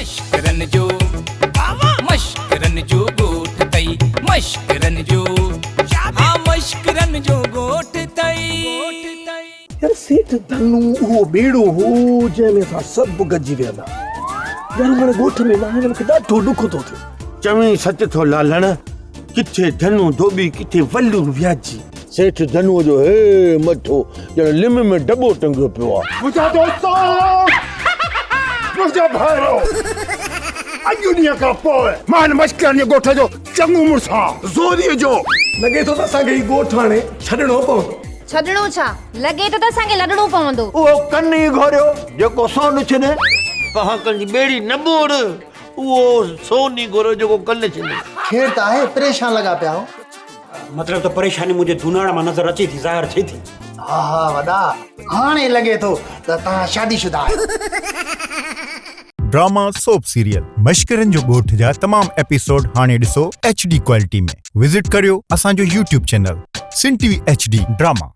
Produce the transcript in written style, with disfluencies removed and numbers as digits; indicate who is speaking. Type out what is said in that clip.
Speaker 1: مشڪرن جو مشڪرن جو ڳوٺ تئي مشڪرن جو ها مشڪرن جو ڳوٺ تئي.
Speaker 2: يار سيٺ ڌنو اهو ٻيڙو هو جنهن ۾ اسان سڀ گڏجي ويهندا يار هاڻي ڳوٺ ۾ ناهي مون کي ڏاڍو ڏک ٿو ٿئي.
Speaker 3: چوين سچ ٿو لالڻ، ڪٿي ڌنو ڌوٻي ڪٿي ولو وياجي. سيٺ ڌنوء جو هي مٿو ڄڻ لم ۾ ڊٻو ٽنگيو پيو آ.
Speaker 4: منهنجا دوستو! منهنجا ڀائرو! اڄ ڏينهن کان پوء مان هن مشڪرن جي ڳوٺ جو چڱو مڙس آهيان. زوريء جو.
Speaker 2: لڳي ٿو ته اسان کي هي ڳوٺ هاڻي ڇڏڻو پوندو.
Speaker 5: ڇڏڻو ڇا؟ لڳي ٿو ته اسان کي لڏڻو پوندو.
Speaker 3: اهو ڪن ئي گهوريو جيڪو سون ڇني. پهاڪن جي ٻيڙي نه ٻوڙ، اهو سون ئي گهوريو جيڪو ڪن ڇني.
Speaker 6: خير ته آهي، پريشان لڳا پيا آهيو.
Speaker 7: مطلب ته پريشاني منهنجي دوناڙ مان نظر اچي ٿي ظاهر ٿئي ٿي.
Speaker 6: ها ها وڏا هاڻي لڳي ٿو ته توهان شادي شده آهيو.
Speaker 8: ڊراما سوپ سيريل مشڪرن جو ڳوٺ جا تمام ايپيسوڊ هاڻي ڏسو ايڇ ڊي ڪوالٽي ۾ وزٽ ڪريو اسان جو YouTube channel Sindh T V H D drama.